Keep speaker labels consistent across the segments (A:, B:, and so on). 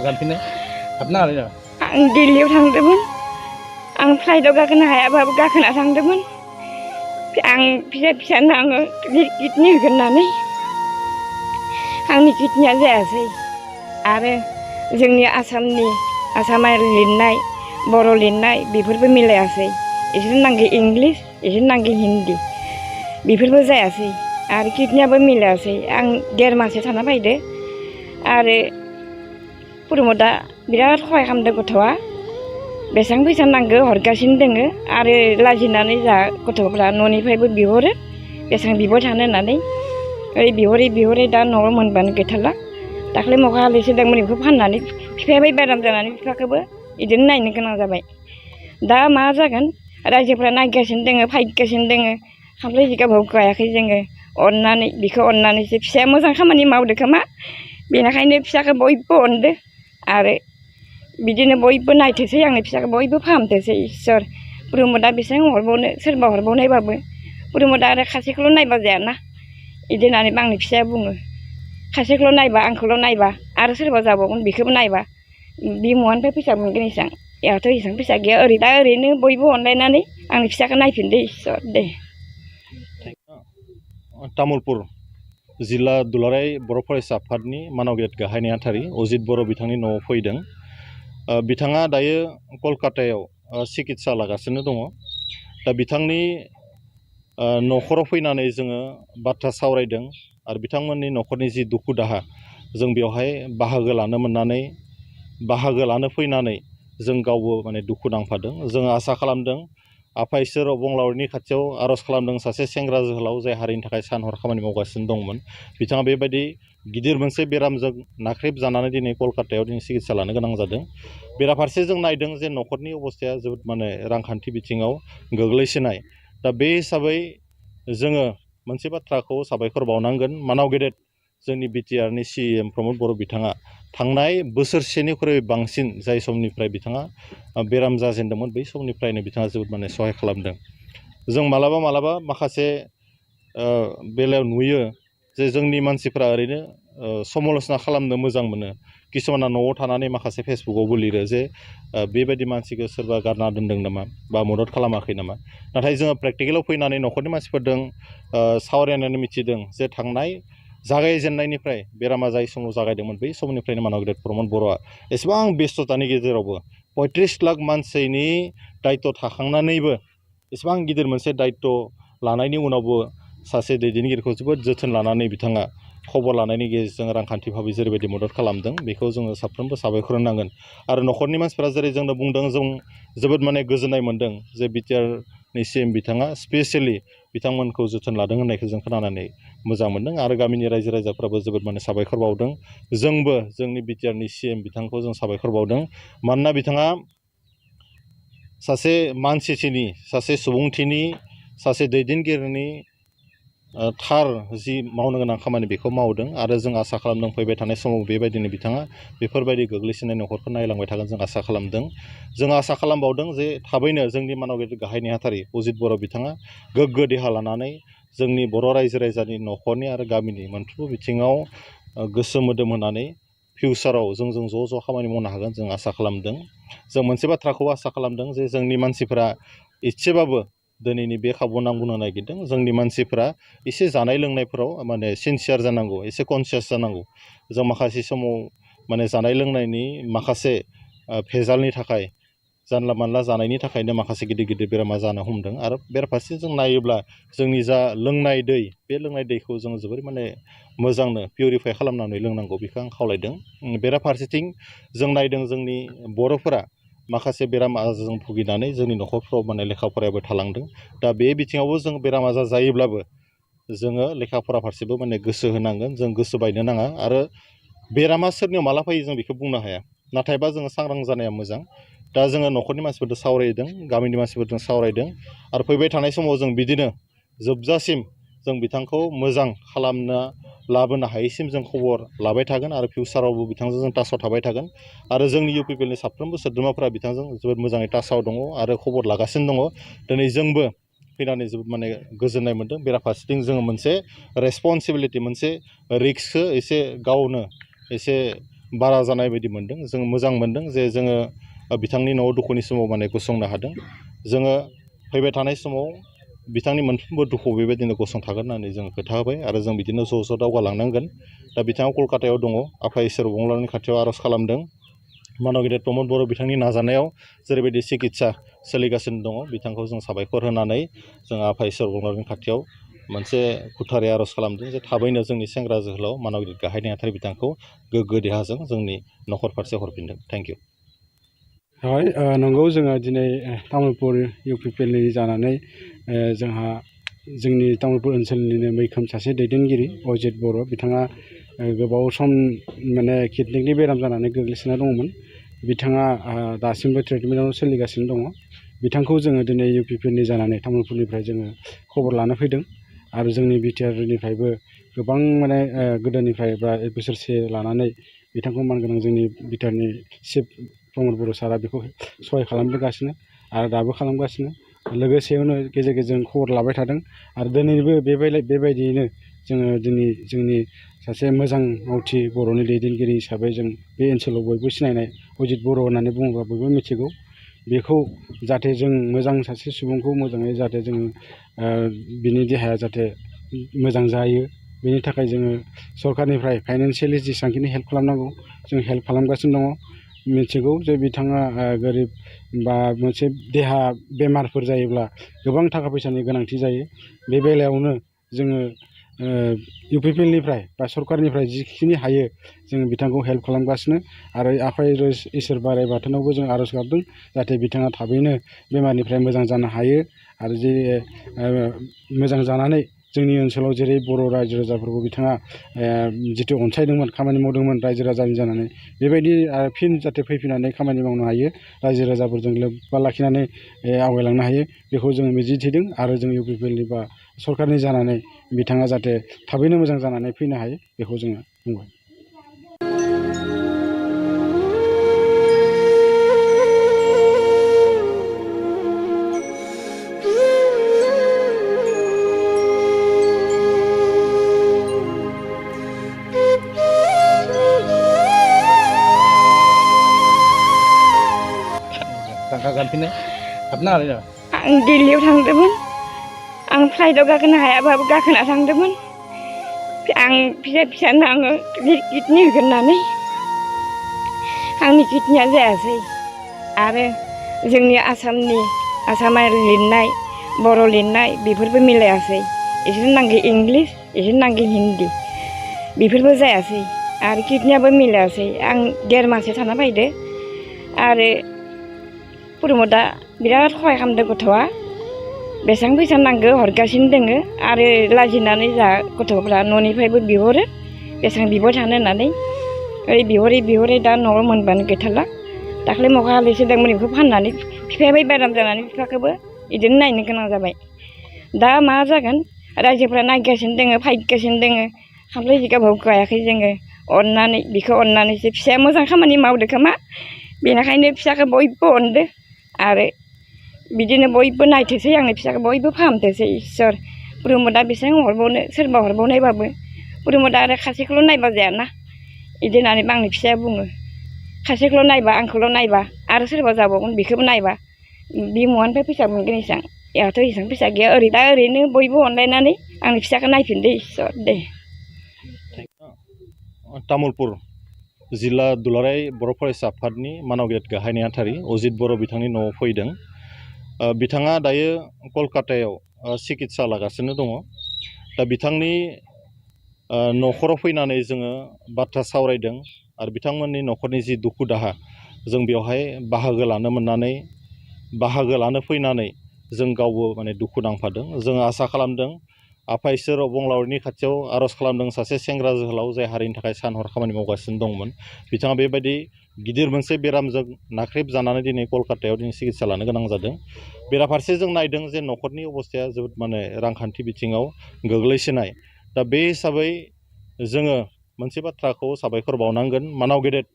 A: गानफिनो हाबना आरो
B: आं दिल्लीयाव थांदोंमोन आं फ्लाइटआव गाखोनो हायाबाबो गाखोना थांदोंमोन आं फिसानो आङो किडनि होगोन होननानै आंनि किडनिया जायासै आरो जोंनि आसामा लिरनाय बर' लिरनाय बेफोरबो मिलायासै इसोरनो नांगौ इंलिस इसोरनो नांगौ हिन्दी बेफोरबो जायासै आरो किडनियाबो मिलायासै आं 1.5 माससो थाना फैदो आरो प्रमदा बिराद सहाय खालामदों गथ'आ बेसेबां फैसा नांगौ हरगासिनो दोङो आरो लाजिनानै जा गथ'फ्रा न'निफ्रायबो बिहरो बेसेबां बिबाय थानो होननानै ओरै बिहरै दा न'आव मोनबानो गैथारला दाख्लै मखा हालिसे दंमोन बेखौ फाननानै बिफायाबो बेराम जानानै बिफाखौबो बिदिनो नायनो गोनां जाबाय दा मा जागोन रायजोफ्रा नायगासिनो दोङो फायगासिनो दोङो खामफ्लाय जिगाबाव गायाखै जोङो अननानै बिखौ अननानैसो फिसाया मोजां खामानि मावदो खोमा बेनिखायनो फिसाखौ बयबो अनदो आरो बिदिनो बयबो नायथोसै आंनि फिसाखौ बयबो फाहामथोसै इसोर प्रमदा बेसेबां हरबावनो सोरबा हरबावनायबाबो प्रमदा आरो खासेखौल' नायबा जायाना बिदि होननानै आंनि फिसाया बुङो खासेखौल' नायबा आंखौल' नायबा आरो सोरबा जाबावगोन बेखौबो नायबा बिमुवानिफ्राय फैसा मोनगोन इसां याथ' इसां फैसा गैया ओरैनो बयबो अनलायनानै आंनि फिसाखौ नायफिनदो इसोर दे
C: तामुलपुर जिल्ला दुलाराय बर' फरायसा आफादनि मानाव गेट गाहाय नेहाथारि अजित बर' बिथांनि न'आव फैदों बिथाङा दायो कलकातायाव सिकित्सा लागासिनो दङ दा बिथांनि न'खराव फैनानै जोङो बाथ्रा सावरायदों आरो बिथांमोननि न'खरनि जि दुखु दाहा जों बेवहाय बाहागो लानो मोननानै बाहागो लानो फैनानै जों गावबो माने दुखु नांफादों जोङो आसा खालामदों आफा इसोर अबंलावरिनि खाथियाव आर'ज खालामदों सासे सेंग्रा जोहोलाव जाय हारिनि थाखाय सान हर खामानि मावगासिनो दंमोन बिथाङा बेबायदि गिदिर मोनसे बेरामजों नाख्रेबजानानै दिनै कलकातायाव दिनै सिकित्सा लानो गोनां जादों बेराफारसे जों नायदों जे न'खरनि अबस्थाया जोबोद माने रांखान्थि बिथिङाव गोग्लैसोनाय दा बे हिसाबै जोङो मोनसे बाथ्राखौ साबायखर बावनांगोन मानाव गेदेर जोंनि बिटिआरनि CM प्रमद बर' बिथाङा थांनाय बोसोरसेनिख्रुइ बांसिन जाय समनिफ्राय बिथाङा बेराम जाजेनदोंमोन बै समनिफ्रायनो बिथाङा जोबोद माने सहाय खालामदों जों मालाबा माखासे बेलायाव नुयो जे जोंनि मानसिफ्रा ओरैनो समाल'सना खालामनो मोजां मोनो किसुमाना न'आव थानानै माखासे फेसबुकआवबो लिरो जे बेबायदि मानसिखौ सोरबा गारना दोनदों नामा बा मदद खालामाखै नामा नाथाय जोङो प्रेक्टिकेलाव फैनानै न'खरनि मानसिफोरजों सावरायनानै मिथिदों जे थांनाय जागायजेननायनिफ्राय बेरामा जाय समाव जागायदोंमोन बै समनिफ्रायनो मानाव गेदेर प्रमद बर'आ एसेबां बेस्थ'तानि गेजेरावबो 35 लाख मानसिनि दायित्व थाखांनानैबो एसेबां गिदिर मोनसे दायित्व लानायनि उनावबो सासे दैदेनगिरिखौ जोबोद जोथोन लानानै बिथाङा खबर लानायनि गेजेरजों रांखान्थि भाबै जेरैबायदि मदद खालामदों बेखौ जोङो साफ्रोमबो साबायखर होनांगोन आरो न'खरनि मानसिफ्रा जेरै जोंनो बुंदों जों जोबोद माने गोजोननाय मोन्दों जे बिटिआरनि CM बिथाङा स्पेसियेलि बिथांमोनखौ जोथोन लादों होननायखौ जों खोनानानै मोजां मोन्दों आरो गामिनि रायजो राजाफ्राबो जोबोद माने साबायखर बावदों जोंबो जोंनि बिटिआरनि CM बिथांखौ जों साबायखर बावदों मानोना बिथाङा सासे मानसिनि सासे सुबुंथिनि सासे दैदेनगिरिनि थार जि मावनो गोनां खामानि बेखौ मावदों आरो जों आसा खालामदों फैबाय थानाय समाव बेबायदिनो बिथाङा बेफोरबायदि गोग्लैसोनाय न'खरखौ नायलांबाय थागोन जों आसा खालामदों जों आसा खालामबावदों जे थाबैनो जोंनि मानाव गेदेर गाहाय नेहाथारि अजित बर' बिथाङा गोग्गो देहा लानानै जोंनि बर' रायजो राजानि न'खरनि आरो गामिनि मोनफ्रोमबो बिथिङाव गोसो मोदोम होनानै फिउचाराव जोंजों ज' खामानि मावनो हागोन जों आसा खालामदों जों मोनसे बाथ्राखौ आसा खालामदों जे जोंनि मानसिफोरा एसेबाबो दिनैनि बे खाबु नांगौनो नागिरदों जोंनि मानसिफ्रा एसे जानाय लोंनायफोराव माने सिनसियार जानांगौ एसे कनसियास जानांगौ जों माखासे समाव माने जानाय लोंनायनि माखासे भेजालनि थाखाय जानला मानला जानायनि थाखायनो माखासे गिदिर बेरामा जानो हमदों आरो बेराफारसे जों नायोब्ला जोंनि जा लोंनाय दै बे लोंनाय दैखौ जों जोबोर माने मोजांनो पिउरिफाइ खालामनानै लोंनांगौ बेखौ आं खावलायदों बेराफारसेथिं जों नायदों जोंनि बर'फोरा माखासे बेराम आजारजों भुगिनानै जोंनि न'खरफ्राव माने लेखा फरायाबो थालांदों दा बे बिथिङावबो जों बेराम आजार जायोब्लाबो जोङो लेखा फरा फारसेबो माने गोसो होनांगोन जों गोसो बायनो नाङा आरो बेरामा सोरनियाव माला फैयो जों बेखौ बुंनो हाया नाथायबा जोङो सांग्रां जानाया मोजां दा जोङो न'खरनि मानसिफोरजों सावरायदों गामिनि मानसिफोरजों सावरायदों आरो फैबाय थानाय समाव जों बिदिनो जोबजासिम जों बिथांखौ मोजां खालामना लाबोनो हायैसिम जों खबर लाबाय थागोन आरो फिउचारावबो बिथांजों जों टाचआव थाबाय थागोन आरो जोंनि UPPLनि साफ्रोमबो सोद्रोमाफोरा बिथांजों जोबोद मोजाङै टाचआव दङ आरो खबर लागासिनो दङ दिनै जोंबो फैनानै जोबोद माने गोजोननाय मोन्दों बेराफारसेथिं जोङो मोनसे रेसपन्सिबिलिटि मोनसे रिक्सखौ एसे गावनो एसे बारा जानाय बायदि मोन्दों। जों मोजां मोन्दों जे जोङो बिथांनि न'आव दुखुनि समाव माने गसंनो हादों। जोङो फैबाय थानाय समाव बिथांनि मोनफ्रोमबो दुखुआव बेबायदिनो गसंथागोन होननानै जों खोथा होबाय आरो जों बिदिनो ज' दावगालांनांगोन। दा बिथाङा कलकातायाव दङ, आफा इसोर अबंलावरिनि खाथियाव आर'ज खालामदों। मानव गेदेर प्रमद बर' बिथांनि नाजानायाव जेरैबायदि सिकित्सा सोलिगासिनो दङ, बिथांखौ जों साबायखर होनानै जों आफा इसोर अबंलावरिनि खाथियाव मोनसे खुथारै आर'ज खालामदों जे थाबैनो जोंनि सेंग्रा जोहोलाव मानव गेदेर गाहाय नेहाथारि बिथांखौ गोग्गो देहाजों जोंनि न'खर फारसे हरफिनदों। Thank you.
A: नंगौ, जोङो दिनै तामुलपुर UPPLनि जानानै जोंहा जोंनि तामुलपुर ओनसोलनिनो मैखोम सासे दैदेनगिरि अजित बर', बिथाङा गोबाव सम माने किडनिनि बेराम जानानै गोग्लैसोना दङमोन। बिथाङा दासिमबो ट्रिटमेन्टआव सोलिगासिनो दङ। बिथांखौ जोङो दिनै UPPLनि जानानै तामुलपुरनिफ्राय जोङो खबर लानो फैदों आरो जोंनि BTRनिफ्रायबो गोबां माने गोदोनिफ्राय बा 1 बोसोरसे लानानै बिथांखौ मानगोनां जोंनि BTRनि चिफ प्रमद बर' सारा बेखौ सहाय खालामबोगासिनो आरो दाबो खालामगासिनो। लोगोसेयावनो गेजेर गेजेर खबर लाबाय थादों आरो दिनैबो बेबायदियैनो जोङो दिनै जोंनि सासे मोजां मावथि बर'नि दैदेनगिरि हिसाबै जों बे ओनसोलाव बयबो सिनायनाय अजित बर' होननानै बुङोब्ला बयबो मिथिगौ। बेखौ जाहाथे जों मोजां सासे सुबुंखौ मोजाङै जाहाथे जोङो बिनि देहाया जाहाथे मोजां जायो, बेनि थाखाय जोङो सरकारनिफ्राय फाइनान्सियेलि जेसेबांखिनि हेल्प खालामनांगौ जों हेल्प खालामगासिनो दङ। मिथिगौ जे बिथाङा गोरिब बा मोनसे देहा बेमारफोर जायोब्ला गोबां थाखा फैसानि गोनांथि जायो। बे बेलायावनो जोङो UPPLनिफ्राय बा सरकारनिफ्राय जिखिनि हायो जों बिथांखौ हेल्प खालामगासिनो आरो आफा इसोर बोराइ बाथौनावबो जों आर'ज गाबदों जाहाथे बिथाङा थाबैनो बेमारनिफ्राय मोजां जानो हायो आरो जे मोजां जानानै जोंनि ओनसोलाव जेरै बर' रायजो राजाफोरखौ बिथाङा जिथु अनसायदोंमोन, खामानि मावदोंमोन रायजो राजानि जानानै, बेबायदि फिन जाहाथे फैफिननानै खामानि मावनो हायो, रायजो राजाफोरजों लोब्बा लाखिनानै आवगायलांनो हायो, बेखौ जोङो मिजिं थिदों आरो जों UPPLनि बा सरकारनि जानानै बिथाङा जाहाथे थाबैनो मोजां जानानै फैनो हायो, बेखौ जोङो बुंबाय।
B: आं दिल्लीयाव थांदोंमोन। आं फ्लाइटआव गाखोनो हायाबाबो गाखोना थांदोंमोन। आं फिसानो आङो किडनि होगोन होननानै आंनि किडनिया जायासै आरो जोंनि आसामारि लिरनाय, बर' लिरनाय बेफोरबो मिलायासै। इसोरनो नांगौ इंलिस, इसोरनो नांगौ हिन्दी, बेफोरबो जायासै आरो किडनियाबो मिलायासै। आं 1.5 माससो थाना फैदो आरो प्रमदा बिराद सहाय खालामदों। गथ'आ बेसेबां फैसा नांगौ हरगासिनो दोङो आरो लाजिनानै जा गथ'फ्रा न'निफ्रायबो बिहरो बेसेबां बिबाय थानो होननानै बिहरै दा न'आव मोनबानो गैथारला। दाख्लै मखा हालिसे दंमोन, बेखौ फाननानै बिफायाबो बेराम जानानै बिफाखौबो बिदिनो नायनो गोनां जाबाय। दा मा जागोन, रायजोफ्रा नायगासिनो दोङो, फायगासिनो दोङो, खामफ्लाय जिगाबाव गायाखै जोङो अननानै, बिखौ अननानैसो फिसाया मोजां खामानि मावदो खोमा, बेनिखायनो फिसाखौ बयबो अनदो आरो बिदिनो बयबो नायथोसै, आंनि फिसाखौ बयबो फाहामथोसै। इसोर प्रमदा बेसेबां हरबावनो, सोरबा हरबावनायबाबो प्रमदा आरो खासेखौल' नायबा जायाना, बिदि होननानै आंनि फिसाया बुङो। खासेखौल' नायबा, आंखौल' नायबा आरो सोरबा जाबावगोन बेखौबो नायबा बिमुवानिफ्राय फैसा मोनगोन एसेबां, जोंहाथ' एसेबां फैसा गैया। दा ओरैनो बयबो अनलायनानै आंनि फिसाखौ नायफिनदो इसोर दे।
C: तामुलपुर जिल्ला दुलाराय बर' फरायसा आफादनि मानव गेदेर गाहाय नेहाथारि अजित बर' बिथांनि न'आव फैदों। बिथाङा दायो कलकातायाव सिकित्सा लागासिनो दङ। दा बिथांनि न'खराव फैनानै जोङो बाथ्रा सावरायदों आरो बिथांमोननि न'खरनि जि दुखु दाहा जों बेवहाय बाहागो लानो फैनानै जों गावबो माने दुखु नांफादों। जोङो आसा खालामदों, आफा इसोर अबंलावरिनि खाथियाव आर'ज खालामदों, सासे सेंग्रा जोहोलाव जाय हारिनि थाखाय सान हर खामानि मावगासिनो दंमोन, बिथाङा बेबायदि गिदिर मोनसे बेरामजों नाख्रेबजानानै दिनै कलकातायाव दिनै सिकित्सा लानो गोनां जादों। बेराफारसे जों नायदों जे न'खरनि अबस्थाया जोबोद माने रांखान्थि बिथिङाव गोग्लैसोनाय। दा बे हिसाबै जोङो मोनसे बाथ्राखौ साबायखर बावनांगोन, मानाव गेदेर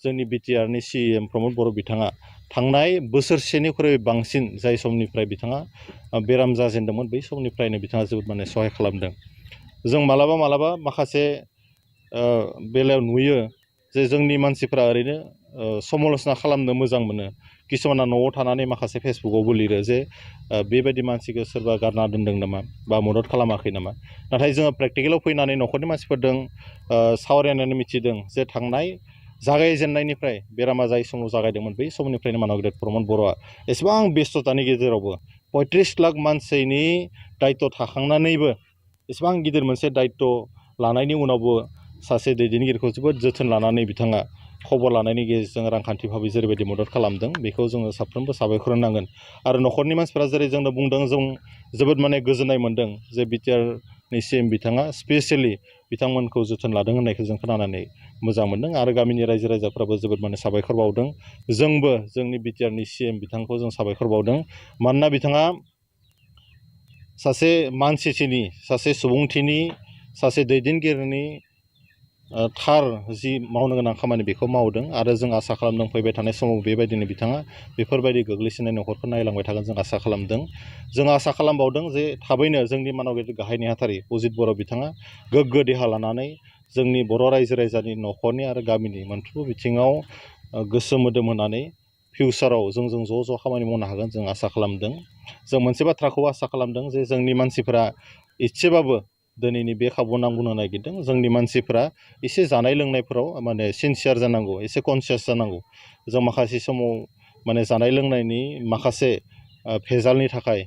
C: जोंनि BTRनि CM प्रमद बर' बिथाङा थांनाय बोसोरसेनिख्रुइ बांसिन जाय समनिफ्राय बिथाङा बेराम जाजेनदोंमोन बै समनिफ्रायनो बिथाङा जोबोद माने सहाय खालामदों। जों मालाबा माखासे बेलायाव नुयो जे जोंनि मानसिफ्रा ओरैनो समाल'सना खालामनो मोजां मोनो किसुमाना न'आव थानानै माखासे फेसबुकआवबो लिरो जे बेबायदि मानसिखौ सोरबा गारना दोनदों नामा बा मदद खालामाखै नामा नाथाय जोङो प्रेक्टिकेलाव फैनानै न'खरनि मानसिफोरजों सावरायनानै मिथिदों जे थांनाय जागायजेननायनिफ्राय बेरामा जाय समाव जागायदोंमोन बै समनिफ्रायनो मानब गेदेर प्रमद बर'आ एसेबां बेस्थ'तानि गेजेरावबो 35 लाख मानसिनि दायित्व थाखांनानैबो एसेबां गिदिर मोनसे दायित्व लानायनि उनावबो सासे दैदेनगिरिखौ जोबोद जोथोन लानानै बिथाङा खबर लानायनि गेजेरजों रांखान्थि भाबै जेरैबायदि मदद खालामदों बेखौ जोङो साफ्रोमबो साबायखर होनांगोन आरो न'खरनि मानसिफोरा जेरै जोंनो बुंदों जों जोबोद माने गोजोननाय मोन्दों जे बिटिआरनि सिएम बिथाङा स्पेसियेलि बिथांमोनखौ जोथोन लादों होननायखौ जों खोनानानै मोजां मोन्दों आरो गामिनि रायजो राजाफ्राबो जोबोद माने साबायखर बावदों जोंबो जोंनि बिटिआरनि सिएम बिथांखौ जों साबायखर बावदों मानोना बिथाङा सासे मानसिनि सासे सुबुंथिनि सासे दैदेनगिरिनि थार जि मावनो गोनां खामानि बेखौ मावदों आरो जों आसा खालामदों फैबाय थानाय समाव बेबायदिनो बिथाङा बेफोरबायदि गोग्लैसोनाय न'खरखौ नायलांबाय थागोन जों आसा खालामदों जों आसा खालामबावदों जे थाबैनो जोंनि मानब गेदेर गाहाय नेहाथारि अजित बर' बिथाङा गोग्गो देहा लानानै जोंनि बर' रायजो राजानि न'खरनि आरो गामिनि मोनफ्रोमबो बिथिङाव गोसो मोदोम होनानै फिउचाराव जोंजों ज' खामानि मावनो हागोन जों आसा खालामदों जों मोनसे बाथ्राखौ आसा खालामदों जे जोंनि मानसिफोरा एसेबाबो दिनैनि बे खाबु आं बुंनो नागिरदों जोंनि मानसिफोरा एसे जानाय लोंनायफोराव माने सिनसियार जानांगौ एसे कनसियास जानांगौ जों माखासे समाव माने जानाय लोंनायनि माखासे भेजालनि थाखाय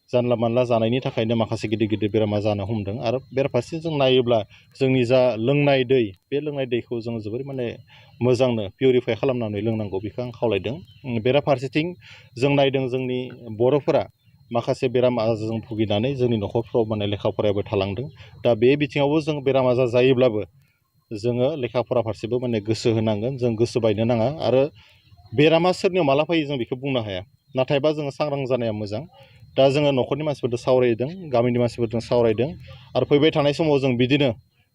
C: जानला मानला जानायनि थाखायनो माखासे गिदिर गिदिर बेरामा जानो हमदों आरो बेराफारसे जों नायोब्ला जोंनि जा लोंनाय दै बे लोंनाय दैखौ जों जोबोर माने मोजांनो पिउरिफाइ खालामनानै लोंनांगौ बेखौ आं खावलायदों बेराफारसेथिं जों नायदों जोंनि बर'फोरा माखासे बेराम आजारजों भुगिनानै जोंनि न'खरफ्राव माने लेखा फरायाबो थालांदों दा बे बिथिङावबो जों बेराम आजार जायोब्लाबो जोङो लेखा फरा फारसेबो माने गोसो होनांगोन जों गोसो बायनो नाङा आरो बेरामा सोरनियाव माला फैयो जों बेखौ बुंनो हाया नाथायबा जोङो सांग्रां जानाया मोजां दा जोङो न'खरनि मानसिफोरजों सावरायदों गामिनि मानसिफोरजों सावरायदों आरो फैबाय थानाय समाव जों बिदिनो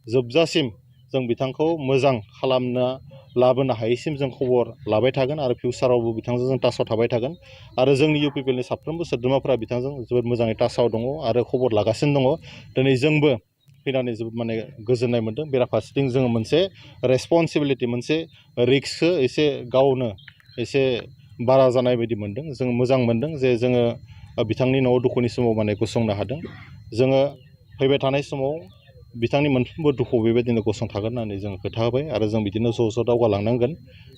C: जोबजासिम जों बिथांखौ मोजां खालामना लाबोनो हायैसिम जों खबर लाबाय थागोन आरो फिउचारावबो बिथांजों जों टाचआव थाबाय थागोन आरो जोंनि इउपिपिएलनि साफ्रोमबो सोद्रोमाफोरा बिथांजों जोबोद मोजाङै टाचआव दङ आरो खबर लागासिनो दङ दिनै जोंबो फैनानै जोबोद माने गोजोननाय मोन्दों बेराफारसेथिं जोङो मोनसे रेसपन्सिबिलिटि मोनसे रिक्सखौ एसे गावनो एसे बारा जानाय बायदि मोन्दों जों मोजां मोन्दों जे जोङो बिथांनि न'आव दुखुनि समाव माने गसंनो हादों जोङो फैबाय थानाय समाव बिथांनि मोनफ्रोमबो दुखुआव बेबायदिनो गसंथागोन होननानै जों खोथा होबाय आरो जों बिदिनो ज' दावगालांनांगोन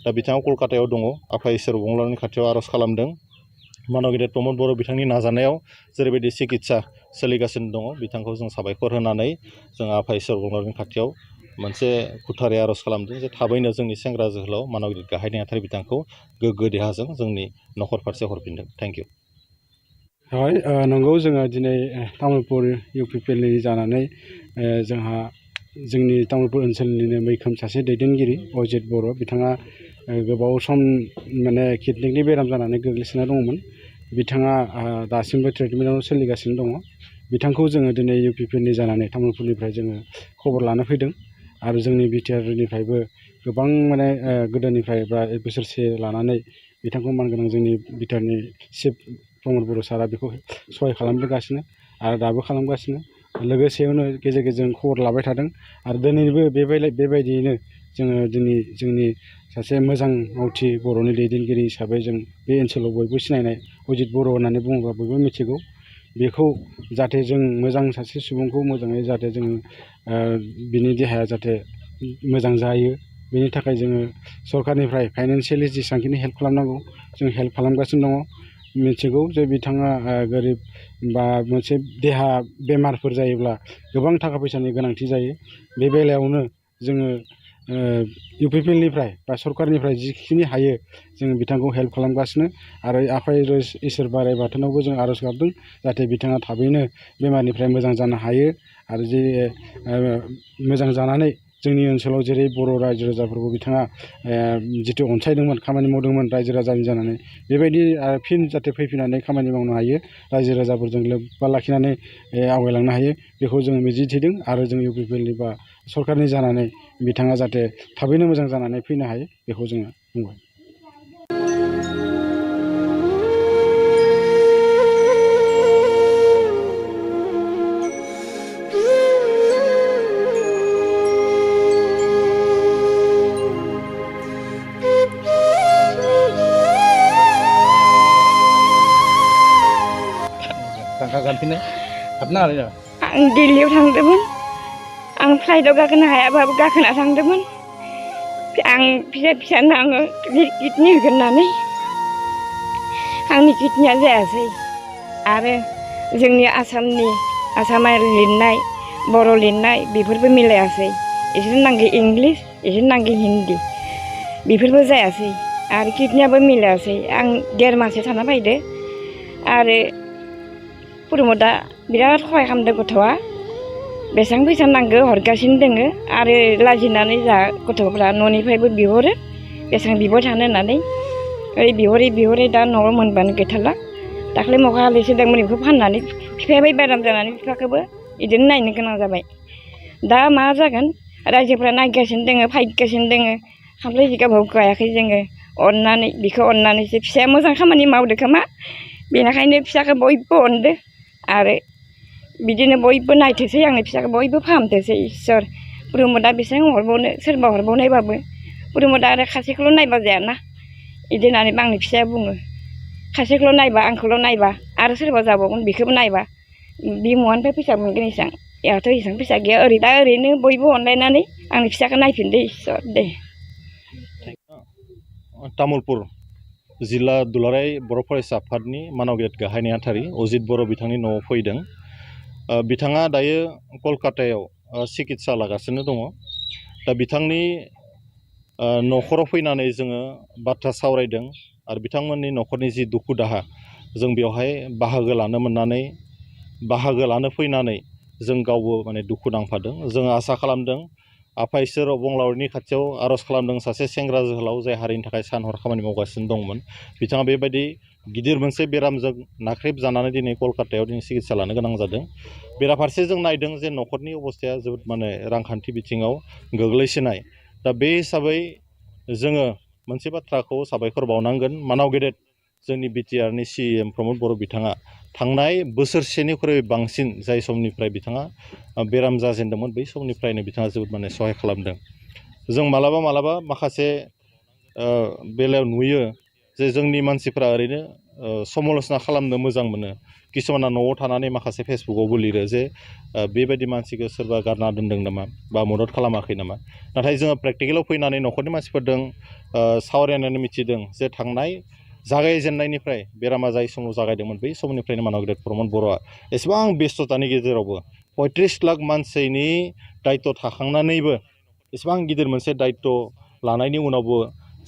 C: दा बिथाङा कलकातायाव दङ आफा इसोर अबंलावरिनि खाथियाव आर'ज खालामदों मानब गेदेर प्रमद बर' बिथांनि नाजानायाव जेरैबायदि सिकित्सा सोलिगासिनो दङ बिथांखौ जों साबायखर होनानै जों आफा इसोर अबंलावरिनि खाथियाव मोनसे खुथारै आर'ज खालामदों जे थाबैनो जोंनि सेंग्रा जोहोलाव मानब गेदेर गाहाय नेहाथारि बिथांखौ गोग्गो देहाजों जोंनि न'खर फारसे हरफिनदों थेंक इउ
A: हय नंगौ जोङो दिनै तामुलपुर इउपिपिएलनि जानानै जोंहा जोंनि तामुलपुर ओनसोलनिनो मैखोम सासे दैदेनगिरि अजित बर' बिथाङा गोबाव सम माने किडनिनि बेराम जानानै गोग्लैसोना दङमोन बिथाङा दासिमबो ट्रिटमेन्टआव सोलिगासिनो दङ बिथांखौ जोङो दिनै इउपिपिएलनि जानानै तामुलपुरनिफ्राय जोङो खबर लानो फैदों आरो जोंनि बिटिआरनिफ्रायबो गोबां माने गोदोनिफ्राय बा एक बोसोरसे लानानै बिथांखौ मानगोनां जोंनि बिटिआरनि चिफ प्रमद बर' सारा बेखौ सहाय खालामबोगासिनो आरो दाबो खालामगासिनो लोगोसेयावनो गेजेर गेजेर खबर लाबाय थादों आरो दिनैबो बेबायदियैनो जोङो दिनै जोंनि सासे मोजां मावथि बर'नि दैदेनगिरि हिसाबै जों बे ओनसोलाव बयबो सिनायनाय अजित बर' होननानै बुङोब्ला बयबो मिथिगौ बेखौ जाहाथे जों मोजां सासे सुबुंखौ मोजाङै जाहाथे जोङो बिनि देहाया जाहाथे मोजां जायो बेनि थाखाय जोङो सरकारनिफ्राय फाइनान्सियेलि जेसेबांखिनि हेल्प खालामनांगौ जों हेल्प खालामगासिनो दङ मिथिगौ जे बिथाङा गोरिब बा मोनसे देहा बेमारफोर जायोब्ला गोबां थाखा फैसानि गोनांथि जायो बे बेलायावनो जोङो इउपिपिएलनिफ्राय बा सरकारनिफ्राय जिखिनि हायो जों बिथांखौ हेल्प खालामगासिनो आरो आफा इसोर बोराइ बाथौनावबो जों आर'ज गाबदों जाहाथे बिथाङा थाबैनो बेमारनिफ्राय मोजां जानो हायो आरो जे मोजां जानानै जोंनि ओनसोलाव जेरै बर' रायजो राजाफोरखौ बिथाङा जिथु अनसायदोंमोन खामानि मावदोंमोन रायजो राजानि जानानै बेबायदि फिन जाहाथे फैफिननानै खामानि मावनो हायो रायजो राजाफोरजों लोब्बा लाखिनानै आवगायलांनो हायो बेखौ जोङो मिजिंथिदों आरो जों इउपिपिएलनि बा सरकारनि जानानै बिथाङा जाहाथे थाबैनो मोजां जानानै फैनो हायो बेखौ जोङो बुंबाय
D: थांफिनो हाबनो हानाय नामा?
B: आं दिल्लीयाव थांदोंमोन। आं फ्लाइटआव गाखोनो हायाबाबो गाखोना थांदोंमोन। आं फिसानो आङो किडनि होगोन होननानै आंनि किडनिया जायासै। आरो जोंनि आसामारि लिरनाय बर' लिरनाय बेफोरबो मिलायासै। इसोरनो नांगौ इंलिस, इसोरनो नांगौ हिन्दी, बेफोरबो जायासै। आरो किडनियाबो मिलायासै। आं 1.5 माससो थाना फैदो। आरो प्रमदा बिराद सहाय खालामदों गथ'आ। बेसेबां फैसा नांगौ हरगासिनो दोङो। आरो लाजिनानै जा गथ'फ्रा न'निफ्रायबो बिहरो बेसेबां बिबाय थानो होननानै बिहरै दा न'आव मोनबानो गैथारला। दाख्लै मखा हालिसे दंमोन बेखौ फाननानै बिफायाबो बेराम जानानै बिफाखौबो बिदिनो नायनो गोनां जाबाय। दा मा जागोन रायजोफ्रा नायगासिनो दोङो फायगासिनो दोङो। खामफ्लाय जिगाबाव गायाखै जोङो अननानै बिखौ अननानैसो फिसाया मोजां खामानि मावदो खोमा बेनिखायनो फिसाखौ बयबो अनदो। आरो बिदिनो बयबो नायथोसै आंनि फिसाखौ बयबो फाहामथोसै इसोर प्रमदा बेसेबां हरबावनो सोरबा हरबावनायबाबो प्रमदा आरो खासेखौल' नायबा जायाना बिदि होननानै आंनि फिसाया बुङो। खासेखौल' नायबा आंखौल' नायबा आरो सोरबा जाबावगोन बेखौबो नायबा बिमुवानिफ्राय फैसा मोनगोन इसां यावथ' इसां फैसा गैया। दा ओरैनो बयबो अनलायनानै आंनि फिसाखौ नायफिनदो इसोर दे।
C: तामुलपुर जिल्ला दुलाराय बर' फरायसा आफादनि मानाव गेट गाहाय नेहाथारि अजित बर' बिथांनि न'आव फैदों। बिथाङा दायो कलकातायाव सिकित्सा लागासिनो दङ। दा बिथांनि न'खराव फैनानै जोङो बाथ्रा सावरायदों आरो बिथांमोननि न'खरनि जि दुखु दाहा जों बेवहाय बाहागो लानो फैनानै जों गावबो माने दुखु नांफादों। जोङो आसा खालामदों आफा इसोर अबंलावरिनि खाथियाव आर'ज खालामदों सासे सेंग्रा जोहोलाव जाय हारिनि थाखाय सान हर खामानि मावगासिनो दंमोन। बिथाङा बेबायदि गिदिर मोनसे बेरामजों नाख्रेबजानानै दिनै कलकातायाव दिनै सिकित्सा लानो गोनां जादों। बेराफारसे जों नायदों जे न'खरनि अबस्थाया जोबोद माने रांखान्थि बिथिङाव गोग्लैसोनाय। दा बे हिसाबै जोङो मोनसे बाथ्राखौ साबायखर बावनांगोन मानाव गेदेर जोंनि बिटिआरनि CM प्रमद बर' बिथाङा थांनाय बोसोरसेनिख्रुइ बांसिन जाय समनिफ्राय बिथाङा बेराम जाजेनदोंमोन बै समनिफ्रायनो बिथाङा जोबोद माने सहाय खालामदों। जों मालाबा माखासे बेलायाव नुयो जे जोंनि मानसिफ्रा ओरैनो समाल'सना खालामनो मोजां मोनो। किसुमाना न'आव थानानै माखासे फेसबुकआवबो लिरो जे बेबायदि मानसिखौ सोरबा गारना दोनदों नामा बा मदद खालामाखै नामा। नाथाय जोङो प्रेक्टिकेलाव फैनानै न'खरनि मानसिफोरजों सावरायनानै मिथिदों जे थांनाय जागायजेननायनिफ्राय बेरामा जाय समाव जागायदोंमोन बै समनिफ्रायनो मानाव गेदेर प्रमद बर'आ एसेबां बेस्थ'तानि गेजेरावबो 35 लाख मानसिनि दायित्व थाखांनानैबो एसेबां गिदिर मोनसे दायित्व लानायनि उनावबो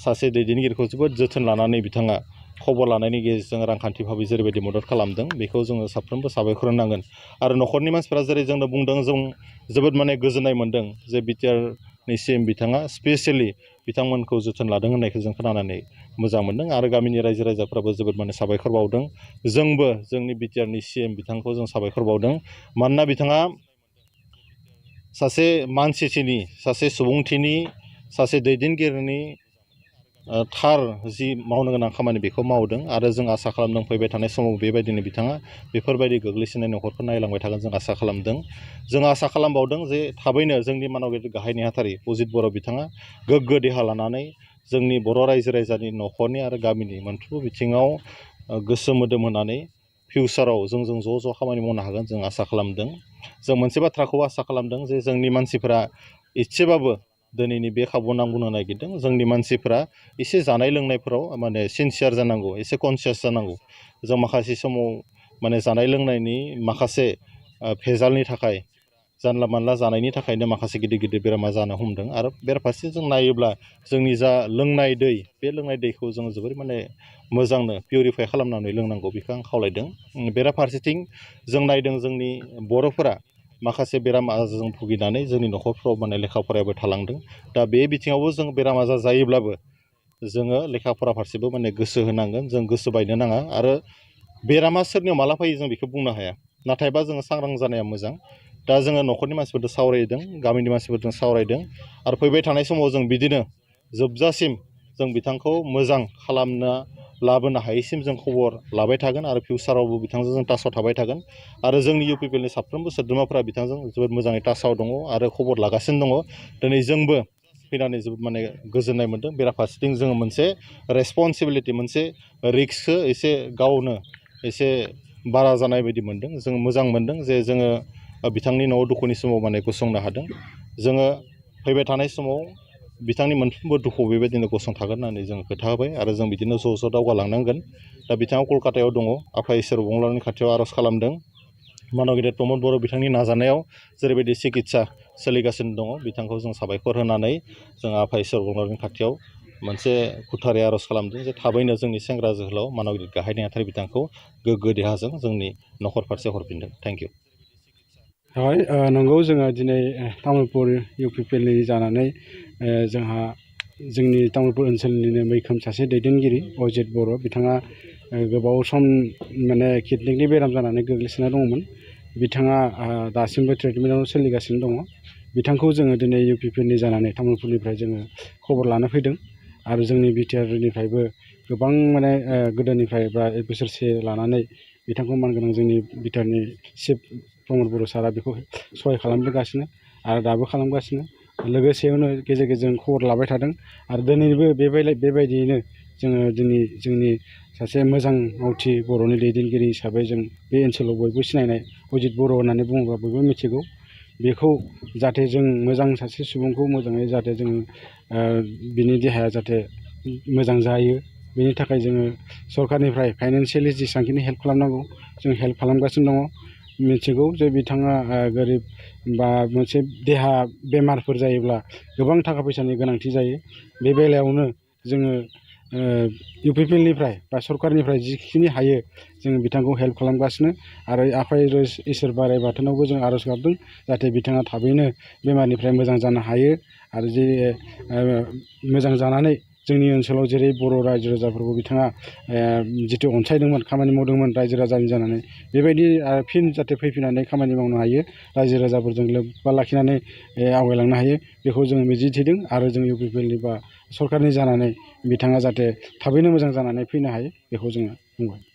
C: सासे दैदेनगिरिखौ जोबोद जोथोन लानानै बिथाङा खबर लानायनि गेजेरजों रांखान्थि भाबै जेरैबायदि मदद खालामदों बेखौ जोङो साफ्रोमबो साबायखर होनांगोन। आरो न'खरनि मानसिफोरा जेरै जोंनो बुंदों जों जोबोद माने गोजोननाय मोन्दों जे बिटिआरनि CM बिथाङा स्पेसियेलि बिथांमोनखौ जोथोन लादों होननायखौ जों खोनानानै मोजां मोन्दों। आरो गामिनि रायजो राजाफ्राबो जोबोद माने साबायखर बावदों। जोंबो जोंनि बिटिआरनि CM बिथांखौ जों साबायखर बावदों। मानोना बिथाङा सासे मानसिनि सासे सुबुंथिनि सासे दैदेनगिरिनि थार जि मावनो गोनां खामानि बेखौ मावदों। आरो जों आसा खालामदों फैबाय थानाय समाव बेबायदिनो बिथाङा बेफोरबायदि गोग्लैसोनाय न'खरखौ नायलांबाय थागोन जों आसा खालामदों। जों आसा खालामबावदों जे थाबैनो जोंनि मानाव गेदेर गाहाय नेहाथारि अजित बर' बिथाङा गोग्गो देहा लानानै जोंनि बर' रायजो राजानि न'खरनि आरो गामिनि मोनफ्रोमबो बिथिङाव गोसो मोदोम होनानै फिउचाराव जोंजों ज' खामानि मावनो हागोन जों आसा खालामदों। जों मोनसे बाथ्राखौ आसा खालामदों जे जोंनि मानसिफोरा एसेबाबो दिनैनि बे खाबुआव आं बुंनो नागिरदों जोंनि मानसिफोरा एसे जानाय लोंनायफोराव माने सिनसियार जानांगौ एसे कनसियास जानांगौ। जों माखासे समाव माने जानाय लोंनायनि माखासे भेजालनि थाखाय जानला मानला जानायनि थाखायनो माखासे गिदिर बेरामा जानो हमदों। आरो बेराफारसे जों नायोब्ला जोंनि जा लोंनाय दै बे लोंनाय दैखौ जों जोबोर माने मोजांनो पिउरिफाइ खालामनानै लोंनांगौ बेखौ आं खावलायदों। बेराफारसेथिं जों नायदों जोंनि बर'फोरा माखासे बेराम आजारजों भुगिनानै जोंनि न'खरफ्राव माने लेखा फरायाबो थालांदों। दा बे बिथिङावबो जों बेराम आजार जायोब्लाबो जोङो लेखा फरा फारसेबो माने गोसो होनांगोन। जों गोसो बायनो नाङा। आरो बेरामा सोरनियाव माला फैयो जों बेखौ बुंनो हाया। नाथायबा जोङो सांग्रां जानाया मोजां। दा जोङो न'खरनि मानसिफोरजों सावरायदों गामिनि मानसिफोरजों सावरायदों। आरो फैबाय थानाय समाव जों बिदिनो जोबजासिम जों बिथांखौ मोजां खालामना लाबोनो हायैसिम जों खबर लाबाय थागोन। आरो फिउचारावबो बिथांजों जों टाचआव थाबाय थागोन। आरो जोंनि UPPLनि साफ्रोमबो सोद्रोमाफोरा बिथांजों जोबोद मोजाङै टाचआव दङ आरो खबर लागासिनो दङ। दिनै जोंबो फैनानै जोबोद माने गोजोननाय मोन्दों। बेराफारसेथिं जोङो मोनसे रेसपन्सिबिलिटि मोनसे रिक्सखौ एसे गावनो एसे बारा जानाय बायदि मोन्दों। जों मोजां मोन्दों जे जोङो बिथांनि न'आव दुखुनि समाव माने गसंनो हादों। जोङो फैबाय थानाय समाव बिथांनि मोनफ्रोमबो दुखुआव बेबायदिनो गसंथागोन होननानै जों खोथा होबाय आरो जों बिदिनो ज' ज' दावगालांनांगोन। दा बिथाङा कलकातायाव दङ, आफा इसोर अबंलावरिनि खाथियाव आर'ज खालामदों। मानव गेदेर प्रमद बर' बिथांनि नाजानायाव जेरैबायदि सिकित्सा सोलिगासिनो दङ, बिथांखौ जों साबायखर होनानै जों आफा इसोर अबंलावरिनि खाथियाव मोनसे गोथारै आर'ज खालामदों जे थाबैनो जोंनि सेंग्रा जोहोलाव मानव गिदिर गाहाय नेहाथारि बिथांखौ गोग्गो देहाजों जोंनि न'खर फारसे हरफिनदों। Thank you.
A: हय नंगौ, जोङो दिनै तामुलपुर UPPL जानानै जोंहा जोंनि तामुलपुर ओनसोलनिनो मैखोम सासे दैदेनगिरि अजित बर', बिथाङा गोबाव सम माने किडनिनि बेराम जानानै गोग्लैसोना दङमोन। बिथाङा दासिमबो ट्रिटमेन्टआव सोलिगासिनो दङ। बिथांखौ जोङो दिनै UPPL जानानै तामुलपुरनिफ्राय जोङो खबर लानो फैदों आरो जोंनि बिटिआरनिफ्रायबो गोबां माने गोदोनिफ्राय बा 1 बोसोरसे लानानै बिथांखौ मानगोनां जोंनि बिटिआरनि चिफ प्रमद बर' सारा बेखौ सहाय खालामबोगासिनो आरो दाबो खालामगासिनो। लोगोसेयावनो गेजेर गेजेर खबर लाबाय थादों आरो दिनैबो बेबायदियैनो जोङो जोंनि सासे मोजां मावथि बर'नि दैदेनगिरि हिसाबै जों बे ओनसोलाव बयबो सिनायनाय अजित बर' होननानै बुङोब्ला बयबो मिथिगौ। बेखौ जाहाथे जों मोजां सासे सुबुंखौ मोजाङै जाहाथे जोङो बिनि देहाया जाहाथे मोजां जायो, बेनि थाखाय जोङो सरकारनिफ्राय फाइनान्सियेलि जेसेबांखिनि हेल्प खालामनांगौ जों हेल्प खालामगासिनो दङ। मिथिगौ जे बिथाङा गोरिब बा मोनसे देहा बेमारफोर जायोब्ला गोबां थाखा फैसानि गोनांथि जायो। बे बेलायावनो जोङो UPPLनिफ्राय बा सरकारनिफ्राय जिखिनि हायो जों बिथांखौ हेल्प खालामगासिनो आरो आफा इसोर बोराइ बाथौनावबो जों आर'ज गाबदों जाहाथे बिथाङा थाबैनो बेमारनिफ्राय मोजां जानो हायो आरो जे मोजां जानानै जोंनि ओनसोलाव जेरै बर' रायजो राजाफोरखौ बिथाङा जिथु अनसायदोंमोन, खामानि मावदोंमोन रायजो राजानि जानानै, बेबायदि फिन जाहाथे फैफिननानै खामानि मावनो हायो, रायजो राजाफोरजों लोब्बा लाखिनानै आवगायलांनो हायो, बेखौ जोङो मिजिंथिदों आरो जों UPPLनि बा सरकारनि जानानै बिथाङा जाहाथे थाबैनो मोजां जानानै फैनो हायो बेखौ जोङो बुंबाय।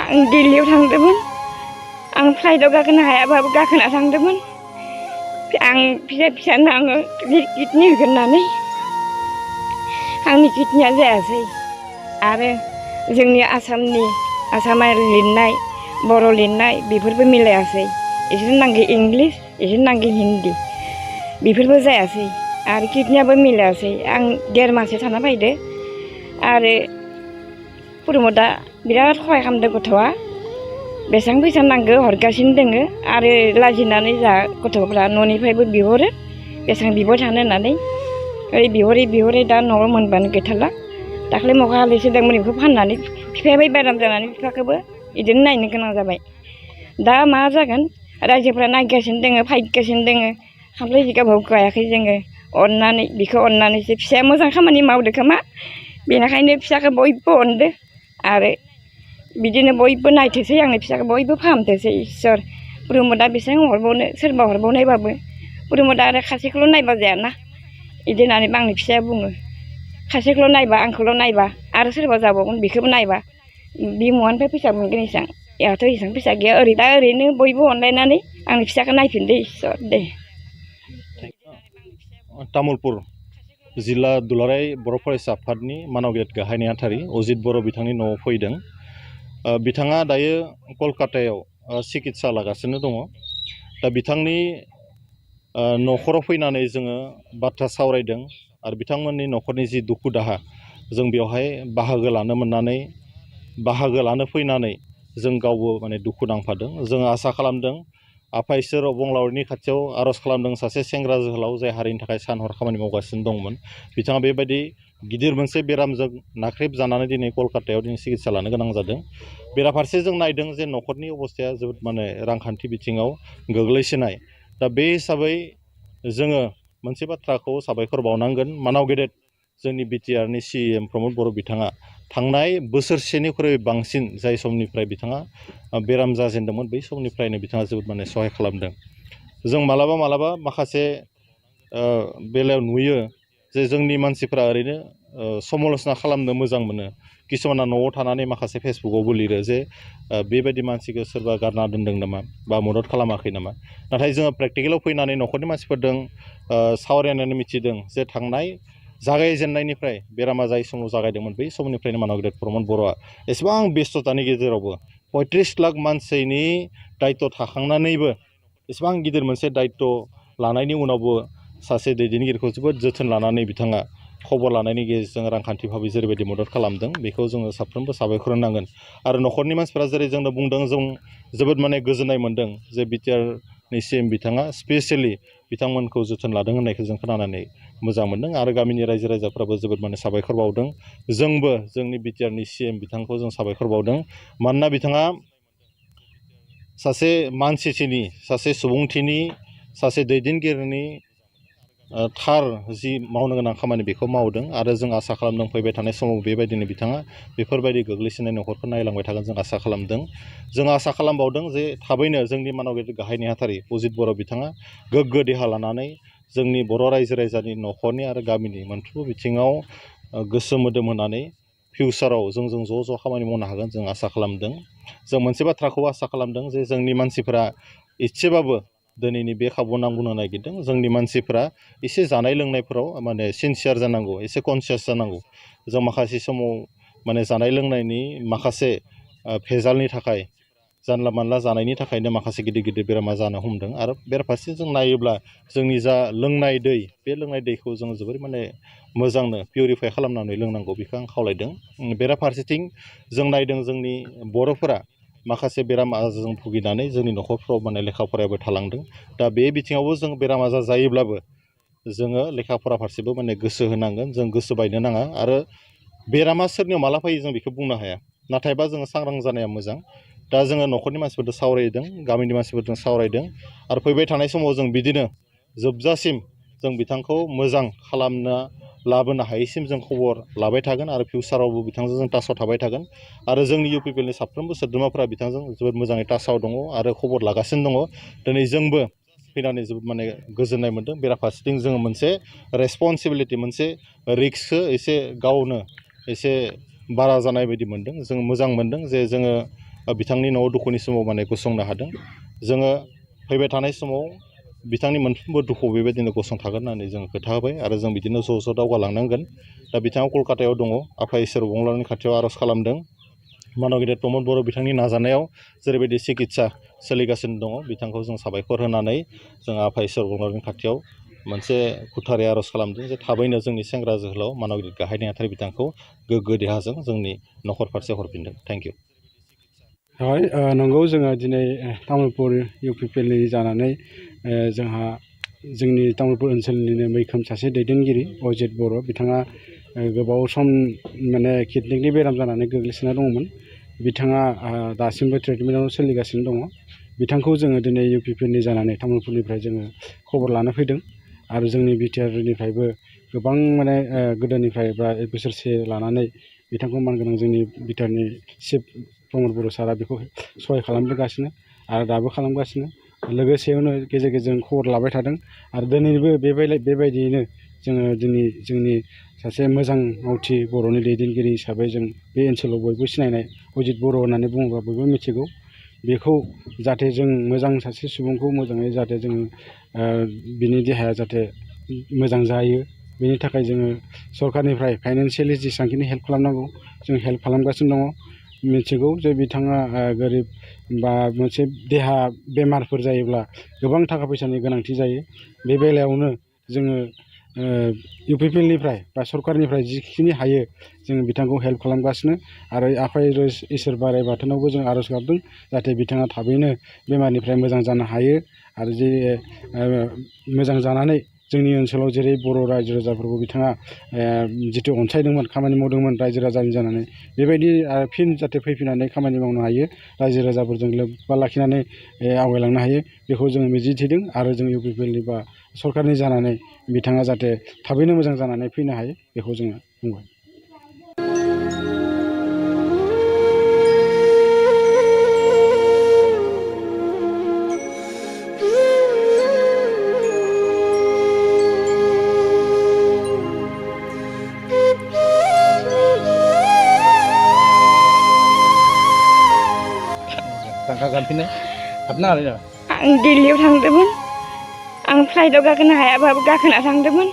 B: आं दिल्लीयाव थांदोंमोन। आं फ्लाइटआव गाखोनो हायाबाबो गाखोना थांदोंमोन। आं फिसानो आङो किडनि होगोन होननानै आंनि किडनिया जायासै आरो जोंनि आसामारि लिरनाय बर' लिरनाय बेफोरबो मिलायासै। इसोरनो नांगौ इंलिस, इसोरनो नांगौ हिन्दी, बेफोरबो जायासै आरो किडनियाबो मिलायासै। आं 1.5 माससो थाना फैदो आरो प्रमदा बिराद सहाय खालामदों। गथ'आ बेसेबां फैसा नांगौ हरगासिनो दोङो आरो लाजिनानै जा गथ'फ्रा न'निफ्रायबो बिहरो बेसेबां बिबाय थानो होननानै बिहरै दा न'आव मोनबानो गैथारला। दाख्लै मखा हालिसे दंमोन, बेखौ फाननानै बिफायाबो बेराम जानानै बिफाखौबो बिदिनो नायनो गोनां जाबाय। दा मा जागोन, रायजोफ्रा नायगासिनो दोङो, फायगासिनो दोङो, खामफ्लाय जिगाबाव गायाखै जोङो अननानै, बिखौ अननानैसो फिसाया मोजां खामानि मावदो खोमा, बेनिखायनो फिसाखौ बयबो अनदो आरो बिदिनो बयबो नायथोसै आंनि फिसाखौ बयबो फाहामथोसै। इसोर प्रमदा बेसेबां हरबावनो, सोरबा हरबावनायबाबो प्रमदा आरो खासेखौल' नायबा जायाना बिदि होननानै आंनि फिसाया बुङो। खासेखौल' नायबा, आंखौल' नायबा आरो सोरबा जाबावगोन बेखौबो नायबा बिमुवानिफ्राय फैसा मोनगोन एसेबां, जोंहाथ' एसेबां फैसा गैया। दा ओरैनो बयबो अनलायनानै आंनि फिसाखौ नायफिनदो इसोर दे।
C: तामुलपुर जिल्ला दुलाराय बर' फरायसा आफादनि मानव गेदेर गाहाय नेहाथारि अजित बर' बिथांनि न'आव फैदों। बिथाङा दायो कलकातायाव सिकित्सा लागासिनो दङ। दा बिथांनि न'खराव फैनानै जोङो बाथ्रा सावरायदों आरो बिथांमोननि न'खरनि जि दुखु दाहा जों बेवहाय बाहागो लानो फैनानै जों गावबो माने दुखु नांफादों। जोङो आसा खालामदों, आफा इसोर अबंलावरिनि खाथियाव आर'ज खालामदों, सासे सेंग्रा जोहोलाव जाय हारिनि थाखाय सान हर खामानि मावगासिनो दंमोन, बिथाङा बेबायदि गिदिर मोनसे बेरामजों नाख्रेबजानानै दिनै कलकातायाव दिनै सिकित्सा लानो गोनां जादों। बेराफारसे जों नायदों जे न'खरनि अबस्थाया जोबोद माने रांखान्थि बिथिङाव गोग्लैसोनाय। दा बे हिसाबै जोङो मोनसे बाथ्राखौ साबायखर बावनांगोन, मानाव गेदेर जोंनि बिटिआरनि CM प्रमद बर' बिथाङा थांनाय बोसोरसेनिख्रुइ बांसिन जाय समनिफ्राय बिथाङा बेराम जाजेनदोंमोन बै समनिफ्रायनो बिथाङा जोबोद माने सहाय खालामदों। जों मालाबा माखासे बेलायाव नुयो जे जोंनि मानसिफ्रा ओरैनो समाल'सना खालामनो मोजां मोनो किसुमाना न'आव थानानै माखासे फेसबुकआवबो लिरो जे बेबायदि मानसिखौ सोरबा गारना दोनदों नामा बा मदद खालामाखै नामा नाथाय जोङो प्रेक्टिकेलाव फैनानै न'खरनि मानसिफोरजों सावरायनानै मिथिदों जे थांनाय जागायजेननायनिफ्राय बेरामा जाय समाव जागायदोंमोन बै समनिफ्रायनो मानब गेदेर प्रमद बर'आ एसेबां बेस्थ'तानि गेजेरावबो 35 लाख मानसिनि दायित्व थाखांनानैबो एसेबां गिदिर मोनसे दायित्व लानायनि उनावबो सासे दैदेनगिरिखौ जोबोद जोथोन लानानै बिथाङा खबर लानायनि गेजेरजों रांखान्थि भाबै जेरैबायदि मदद खालामदों बेखौ जोङो साफ्रोमबो साबायखर होनांगोन आरो न'खरनि मानसिफोरा जेरै जोंनो बुंदों जों जोबोद माने गोजोननाय मोन्दों जे बिटिआरनि सिएम बिथाङा स्पेसियेलि बिथांमोनखौ जोथोन लादों होननायखौ जों खोनानानै मोजां मोन्दों आरो गामिनि रायजो राजाफ्राबो जोबोद माने साबायखर बावदों जोंबो जोंनि बिटिआरनि सिएम बिथांखौ जों साबायखर बावदों मानोना बिथाङा सासे मानसिनि सासे सुबुंथिनि सासे दैदेनगिरिनि थार जि मावनो गोनां खामानि बेखौ मावदों आरो जों आसा खालामदों फैबाय थानाय समाव बेबायदिनो बिथाङा बेफोरबायदि गोग्लैसोनाय न'खरखौ नायलांबाय थागोन जों आसा खालामदों जों आसा खालामबावदों जे थाबैनो जोंनि मानब गेदेर गाहाय नेहाथारि अजित बर' बिथाङा गोग्गो देहा लानानै जोंनि बर' रायजो राजानि न'खरनि आरो गामिनि मोनफ्रोमबो बिथिङाव गोसो मोदोम होनानै फिउचाराव जोंजों ज' खामानि मावनो हागोन जों आसा खालामदों जों मोनसे बाथ्राखौ आसा खालामदों जे जोंनि मानसिफोरा एसेबाबो दिनैनि बे खाबु आं बुंनो नागिरदों जोंनि मानसिफ्रा एसे जानाय लोंनायफोराव माने सिनसियार जानांगौ एसे कनसियास जानांगौ जों माखासे समाव माने जानाय लोंनायनि माखासे भेजालनि थाखाय जानला मानला जानायनि थाखायनो माखासे गिदिर गिदिर बेरामा जानो हमदों आरो बेराफारसे जों नायोब्ला जोंनि जा लोंनाय दै बे लोंनाय दैखौ जों जोबोर माने मोजांनो पिउरिफाइ खालामनानै लोंनांगौ बेखौ आं खावलायदों बेराफारसेथिं जों नायदों जोंनि बर'फोरा माखासे बेराम आजारजों भुगिनानै जोंनि न'खरफ्राव माने लेखा फरायाबो थालांदों दा बे बिथिङावबो जों बेराम आजार जायोब्लाबो जोङो लेखा फरा फारसेबो माने गोसो होनांगोन जों गोसो बायनो नाङा आरो बेरामा सोरनियाव माला फैयो जों बेखौ बुंनो हाया नाथायबा जोङो सांग्रां जानाया मोजां दा जोङो न'खरनि मानसिफोरजों सावरायदों गामिनि मानसिफोरजों सावरायदों आरो फैबाय थानाय समाव जों बिदिनो जोबजासिम जों बिथांखौ मोजां खालामना लाबोनो हायैसिम जों खबर लाबाय थागोन आरो फिउचारावबो बिथांजों जों टाचआव थाबाय थागोन आरो जोंनि इउ पि पि एलनि साफ्रोमबो सोद्रोमाफोरा बिथांजों जोबोद मोजाङै टाचआव दङ आरो खबर लागासिनो दङ दिनै जोंबो फैनानै जोबोद माने गोजोननाय मोन्दों बेराफारसेथिं जोङो मोनसे रेसपन्सिबिलिटि मोनसे रिक्सखौ एसे गावनो एसे बारा जानाय बायदि मोन्दों जों मोजां मोन्दों जे जोङो बिथांनि न'आव दुखुनि समाव माने गसंनो हादों जोङो फैबाय थानाय समाव बिथांनि मोनफ्रोमबो दुखुआव बेबायदिनो गसंथागोन होननानै जों खोथा होबाय आरो जों बिदिनो ज' दावगालांनांगोन दा बिथाङा कलकातायाव दङ आफा इसोर अबंलावरिनि खाथियाव आर'ज खालामदों मानब गेदेर प्रमद बर' बिथांनि नाजानायाव जेरैबायदि सिकित्सा सोलिगासिनो दङ बिथांखौ जों साबायखर होनानै जों आफा इसोर अबंलावरिनि खाथियाव मोनसे खुथारै आर'ज खालामदों जे थाबैनो जोंनि सेंग्रा जोहोलाव मानब गेदेर गाहाय नेहाथारि बिथांखौ गोग्गो देहाजों जोंनि न'खर फारसे हरफिनदों थेंक इउ
A: हय नंगौ जोङो दिनै तामुलपुर इउ पि पि एलनि जानानै जोंहा जोंनि तामुलपुर ओनसोलनिनो मैखोम सासे दैदेनगिरि अजित बर' बिथाङा गोबाव सम माने किडनिनि बेराम जानानै गोग्लैसोना दङमोन बिथाङा दासिमबो ट्रिटमेन्टआव सोलिगासिनो दङ बिथांखौ जोङो दिनै इउ पि पि एलनि जानानै तामुलपुरनिफ्राय जोङो खबर लानो फैदों आरो जोंनि बिटिआरनिफ्रायबो गोबां माने गोदोनिफ्राय बा एक बोसोरसे लानानै बिथांखौ मानगोनां जोंनि बिटिआरनि चिफ प्रमद बर' सारा बेखौ सहाय खालामबोगासिनो आरो दाबो खालामगासिनो लोगोसेयावनो गेजेर गेजेर खबर लाबाय थादों आरो दिनैबो बेबायदियैनो जोङो जोंनि सासे मोजां मावथि बर'नि दैदेनगिरि हिसाबै जों बे ओनसोलाव बयबो सिनायनाय अजित बर' होननानै बुङोब्ला बयबो मिथिगौ बेखौ जाहाथे जों मोजां सासे सुबुंखौ मोजाङै जाहाथे जोङो बिनि देहाया जाहाथे मोजां जायो बेनि थाखाय जोङो सरकारनिफ्राय फाइनान्सियेलि जेसेबांखिनि हेल्प खालामनांगौ जों हेल्प खालामगासिनो दङ मिथिगौ जे बिथाङा गोरिब बा मोनसे देहा बेमारफोर जायोब्ला गोबां थाखा फैसानि गोनांथि जायो बे बेलायावनो जोङो इउ पि पि एलनिफ्राय बा सरकारनिफ्राय जिखिनि हायो जों बिथांखौ हेल्प खालामगासिनो आरो आफा इसोर बोराइ बाथौनावबो जों आर'ज गाबदों जाहाथे बिथाङा थाबैनो बेमारनिफ्राय मोजां जानो हायो आरो जे मोजां जानानै जोंनि ओनसोलाव जेरै बर' रायजो राजाफोरखौ बिथाङा जिथु अनसायदोंमोन खामानि मावदोंमोन रायजो राजानि जानानै बेबायदि फिन जाहाथे फैफिननानै खामानि मावनो हायो रायजो राजाफोरजों लोब्बा लाखिनानै आवगायलांनो हायो बेखौ जोङो मिजिंथिदों आरो जों इउ पि पि एलनि बा सरकारनि जानानै बिथाङा जाहाथे थाबैनो मोजां जानानै फैनो हायो बेखौ जोङो बुंबाय
D: गानफिनो हाबना आरो
B: आं दिल्लीयाव थांदोंमोन आं फ्लाइटआव गाखोनो हायाबाबो गाखोना थांदोंमोन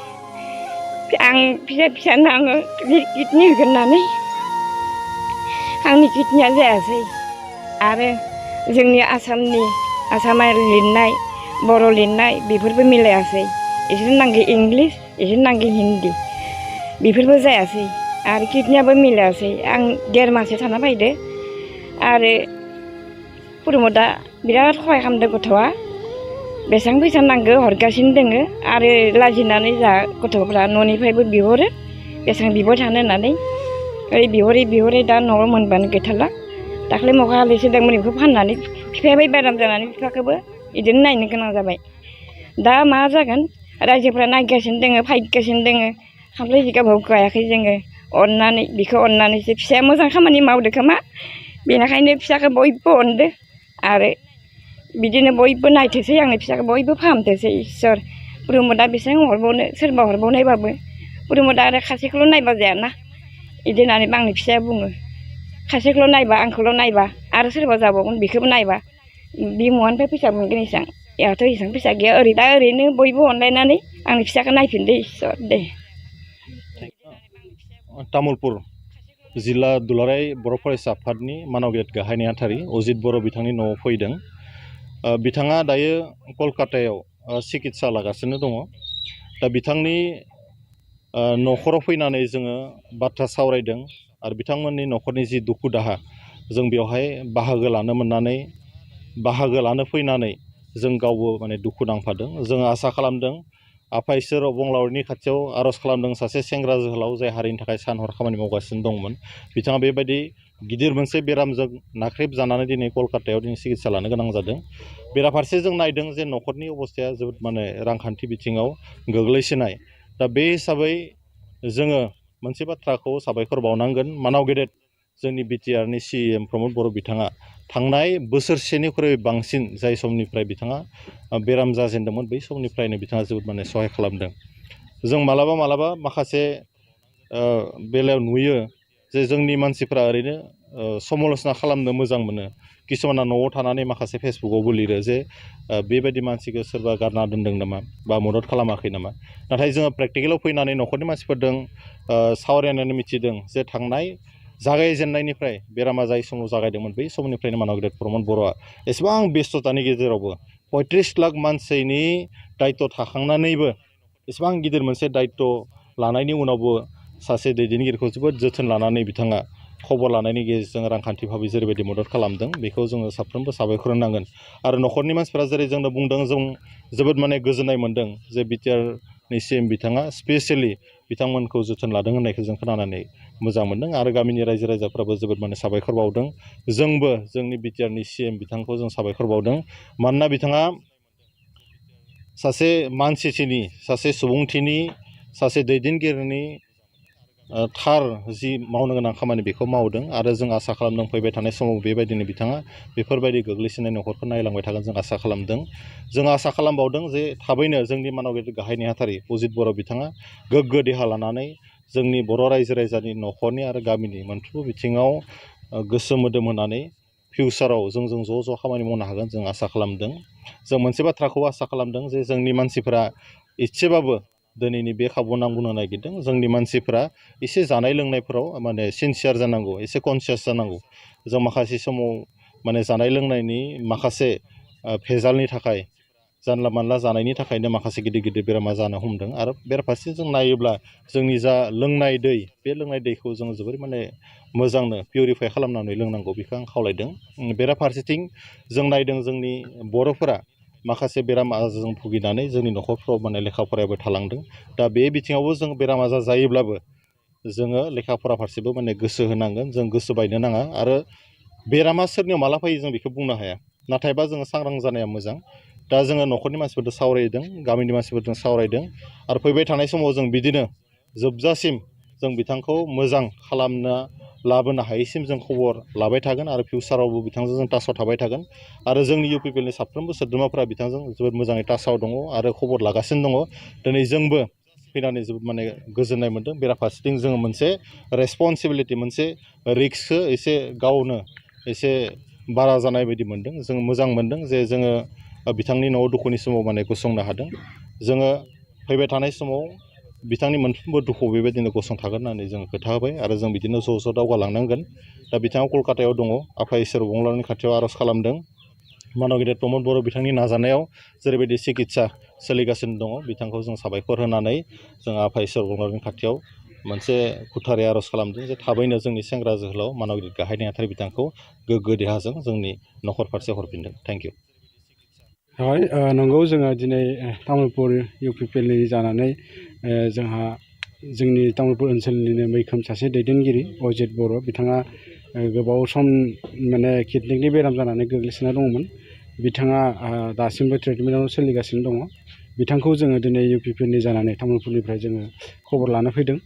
B: आं फिसानो आङो किडनि होगोन होननानै आंनि किडनिया जायासै आरो जोंनि आसामा लिरनाय बर' लिरनाय बेफोरबो मिलायासै इसोरनो नांगौ इंलिस इसोरनो नांगौ हिन्दी बेफोरबो जायासै आरो किडनियाबो मिलायासै आं 1.5 माससो थाना फैदो आरो प्रमदा बिराद सहाय खालामदों गथ'आ बेसेबां फैसा नांगौ हरगासिनो दोङो आरो लाजिनानै जा गथ'फ्रा न'निफ्रायबो बिहरो बेसेबां बिबाय थानो होननानै ओरै बिहरै दा न'आव मोनबानो गैथारला दाख्लै मखा हालिसे दंमोन बेखौ फाननानै बिफायाबो बेराम जानानै बिफाखौबो बिदिनो नायनो गोनां जाबाय दा मा जागोन रायजोफ्रा नायगासिनो दोङो फायगासिनो दोङो खामफ्लाय जिगाबाव गायाखै जोङो बिखौ अननानैसो फिसाया मोजां खामानि मावदो खोमा बेनिखायनो फिसाखौ बयबो अनदो आरो बिदिनो बयबो नायथोसै आंनि फिसाखौ बयबो फाहामथोसै इसोर प्रमदा बेसेबां हरबावनो सोरबा हरबावनायबाबो प्रमदा आरो खासेखौल' नायबा जायाना बिदि होननानै आंनि फिसाया बुङो खासेखौल' नायबा आंखौल' नायबा आरो सोरबा जाबावगोन बेखौबो नायबा बिमुवानिफ्राय फैसा मोनगोन इसां याथ' इसां फैसा गैया ओरैनो बयबो अनलायनानै आंनि फिसाखौ नायफिनदो इसोर दे
C: तामुलपुर जिल्ला दुलाराय बर' फरायसा आफादनि मानाव गेट गाहाय नेहाथारि अजित बर' बिथांनि न'आव फैदों बिथाङा दायो कलकातायाव सिकित्सा लागासिनो दङ दा बिथांनि न'खराव फैनानै जोङो बाथ्रा सावरायदों आरो बिथांमोननि न'खरनि जि दुखु दाहा जों बेवहाय बाहागो लानो फैनानै जों गावबो माने दुखु नांफादों जोङो आसा खालामदों आफा इसोर अबंलावरिनि खाथियाव आर'ज खालामदों सासे सेंग्रा जोहोलाव जाय हारिनि थाखाय सान हर खामानि मावगासिनो दंमोन बिथाङा बेबायदि गिदिर मोनसे बेरामजों नाख्रेबजानानै दिनै कलकातायाव दिनै सिकित्सा लानो गोनां जादों बेराफारसे जों नायदों जे न'खरनि अबस्थाया जोबोद माने रांखान्थि बिथिङाव गोग्लैसोनाय दा बे हिसाबै जोङो मोनसे बाथ्राखौ साबायखर बावनांगोन मानाव गेदेर जोंनि बिटिआरनि CM प्रमद बर' बिथाङा थांनाय बोसोरसेनिख्रुइ बांसिन जाय समनिफ्राय बिथाङा बेराम जाजेनदोंमोन बै समनिफ्रायनो बिथाङा जोबोद माने सहाय खालामदों जों मालाबा माखासे बेलायाव नुयो जे जोंनि मानसिफ्रा ओरैनो समाल'सना खालामनो मोजां मोनो किसुमाना न'आव थानानै माखासे फेसबुकआवबो लिरो जे बेबायदि मानसिखौ सोरबा गारना दोनदों नामा बा मदद खालामाखै नामा नाथाय जोङो प्रेक्टिकेलाव फैनानै न'खरनि मानसिफोरजों सावरायनानै मिथिदों जे थांनाय जागायजेननायनिफ्राय बेरामा जाय समाव जागायदोंमोन बै समनिफ्रायनो मानाव गेदेर प्रमद बर'आ एसेबां बेस्थ'तानि गेजेरावबो 35 लाख मानसिनि दायित्व थाखांनानैबो एसेबां गिदिर मोनसे दायित्व लानायनि उनावबो सासे दैदेनगिरिखौ जोबोद जोथोन लानानै बिथाङा खबर लानायनि गेजेरजों रांखान्थि भाबै जेरैबायदि मदद खालामदों बेखौ जोङो साफ्रोमबो साबायखर होनांगोन आरो न'खरनि मानसिफ्रा जेरै जोंनो बुंदों जों जोबोद माने गोजोननाय मोन्दों जे बिटिआरनि CM बिथाङा स्पेसियेलि बिथांमोनखौ जोथोन लादों होननायखौ जों खोनानानै मोजां मोन्दों आरो गामिनि रायजो राजाफ्राबो जोबोद माने साबायखर बावदों जोंबो जोंनि बिटिआरनि CM बिथांखौ जों साबायखर बावदों मानोना बिथाङा सासे मानसिनि सासे सुबुंथिनि सासे दैदेनगिरिनि थार जि मावनो गोनां खामानि बेखौ मावदों आरो जों आसा खालामदों फैबाय थानाय समाव बेबायदिनो बिथाङा बेफोरबायदि गोग्लैसोनाय न'खरखौ नायलांबाय थागोन जों आसा खालामदों जों आसा खालामबावदों जे थाबैनो जोंनि मानाव गेदेर गाहाय नेहाथारि अजित बर' बिथाङा गोग्गो देहा लानानै जोंनि बर' रायजो राजानि न'खरनि आरो गामिनि मोनफ्रोमबो बिथिङाव गोसो मोदोम होनानै फिउचाराव जों ज' खामानि मावनो हागोन जों आसा खालामदों जों मोनसे बाथ्राखौ आसा खालामदों जे जोंनि मानसिफोरा एसेबाबो दिनैनि बे खाबु नांगौनो नागिरदों जोंनि मानसिफ्रा एसे जानाय लोंनायफोराव माने सिनसियार जानांगौ एसे कनसियास जानांगौ जों माखासे समाव माने जानाय लोंनायनि माखासे भेजालनि थाखाय जानला मानला जानायनि थाखायनो माखासे गिदिर बेरामा जानो हमदों आरो बेराफारसे जों नायोब्ला जोंनि जा लोंनाय दै बे लोंनाय दैखौ जों जोबोर माने मोजांनो पिउरिफाइ खालामनानै लोंनांगौ बेखौ आं खावलायदों बेराफारसेथिं जों नायदों जोंनि बर'फोरा माखासे बेराम आजारजों भुगिनानै जोंनि न'खरफ्राव माने लेखा फरायाबो थालांदों दा बे बिथिङावबो जों बेराम आजार जायोब्लाबो जोङो लेखा फरा फारसेबो माने गोसो होनांगोन जों गोसो बायनो नाङा आरो बेरामा सोरनियाव माला फैयो जों बेखौ बुंनो हाया नाथायबा जोङो सांग्रां जानाया मोजां दा जोङो न'खरनि मानसिफोरजों सावरायदों गामिनि मानसिफोरजों सावरायदों आरो फैबाय थानाय समाव जों बिदिनो जोबजासिम जों बिथांखौ मोजां खालामना लाबोनो हायैसिम जों खबर लाबाय थागोन आरो फिउचारावबो बिथांजों जों टाचआव थाबाय थागोन आरो जोंनि UPPLनि साफ्रोमबो सोद्रोमाफोरा बिथांजों जोबोद मोजाङै टाचआव दङ आरो खबर लागासिनो दङ दिनै जोंबो फैनानै जोबोद माने गोजोननाय मोन्दों बेराफारसेथिं जोङो मोनसे रेसपन्सिबिलिटि मोनसे रिक्सखौ एसे गावनो एसे बारा जानाय बायदि मोनदों। जों मोजां मोनदों जे जोङो बिथांनि न'आव दुखुनि समाव माने गसंनो हादों। जोङो फैबाय थानाय समाव बिथांनि मोनफ्रोमबो दुखुआव बेबायदिनो गसंथागोन होननानै जों खोथा होबाय आरो जों बिदिनो ज' दावगालांनांगोन। दा बिथाङा कलकातायाव दङ, आफा इसोर अबंलावरिनि खाथियाव आर'ज खालामदों। मानव गेदेर प्रमद बर' बिथांनि नाजानायाव जेरैबायदि सिकित्सा सोलिगासिनो दङ, बिथांखौ जों साबायखर होनानै जों आफा इसोर अबंलावरिनि खाथियाव मोनसे खुथारै आर'ज खालामदों जे थाबैनो जोंनि सेंग्रा जोहोलाव मानव गिदिर गाहाय नेहाथारि बिथांखौ गोग्गो देहाजों जोंनि न'खर फारसे हरफिनदों। Thank you.
A: नंगौ जोङो दिनै तामुलपुर इउ पि पि एल नि जानानै जोंहा जोंनि तामुलपुर ओनसोलनिनो मैखोम सासे दैदेनगिरि अजित बर' बिथाङा गोबाव सम माने किडनिकनि बेराम जानानै गोग्लैसोना दङमोन। बिथाङा दासिमबो ट्रिटमेन्टआव सोलिगासिनो दङ। बिथांखौ जोङो दिनै इउ पि पि एल नि जानानै तामुलपुरनिफ्राय जोङो खबर लानो फैदों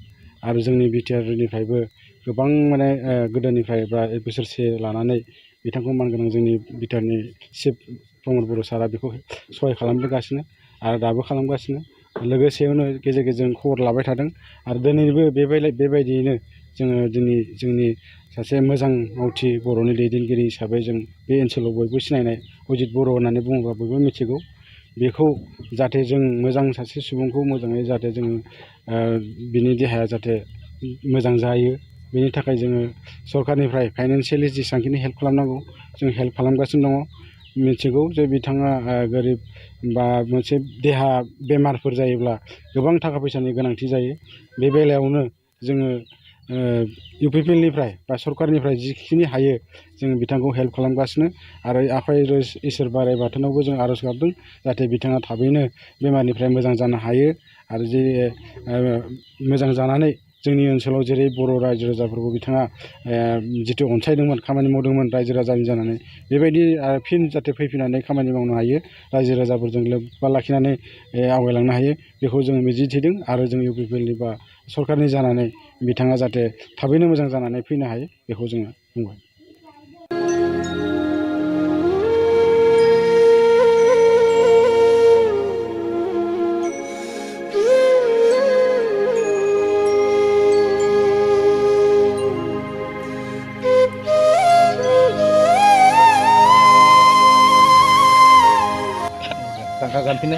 A: आरो जोंनि बिटिआरनिफ्रायबो गोबां माने गोदोनिफ्राय बा एक बोसोरसे लानानै बिथांखौ मानगोनां जोंनि बिटिआरनि चिफ प्रमद बर' सारा बेखौ सहाय खालामबोगासिनो आरो दाबो खालामगासिनो। लोगोसेयावनो गेजेर गेजेर खबर लाबाय थादों आरो दिनैबो बेबायदियैनो जोङो जोंनि सासे मोजां मावथि बर'नि दैदेनगिरि हिसाबै जों बे ओनसोलाव बयबो सिनायनाय अजित बर' होननानै बुङोब्ला बयबो मिथिगौ। बेखौ जाहाथे जों मोजां सासे सुबुंखौ मोजाङै जाहाथे जों बिनि देहाया जाहाथे मोजां जायो, बेनि थाखाय जोङो सरकारनिफ्राय फाइनान्सियेलि जेसेबांखिनि हेल्प खालामनांगौ जों हेल्प खालामगासिनो दङ। मिथिगौ जे बिथाङा गोरिब बा मोनसे देहा बेमारफोर जायोब्ला गोबां थाखा फैसानि गोनांथि जायो। बे बेलायावनो जोङो इउ पि पि एल निफ्राय बा सरकारनिफ्राय जिखिनि हायो जों बिथांखौ हेल्प खालामगासिनो आरो आफा इसोर बोराइ बाथौनावबो जों आर'ज गाबदों जाहाथे बिथाङा थाबैनो बेमारनिफ्राय मोजां जानो हायो आरो जे मोजां जानानै जोंनि ओनसोलाव जेरै बर' रायजो राजाफोरखौ बिथाङा जिथु अनसायदोंमोन, खामानि मावदोंमोन रायजो राजानि जानानै, बेबायदि फिन जाहाथे फैफिननानै खामानि मावनो हायो, रायजो राजाफोरजों लोब्बा लाखिनानै आवगायलांनो हायो, बेखौ जों मिजिंथिदों आरो जों इउ पि पि एल नि बा सरकारनि जानानै बिथाङा जाहाथे थाबैनो मोजां जानानै फैनो हायो बेखौ जोङो बुंबाय।
D: Tangka gantinya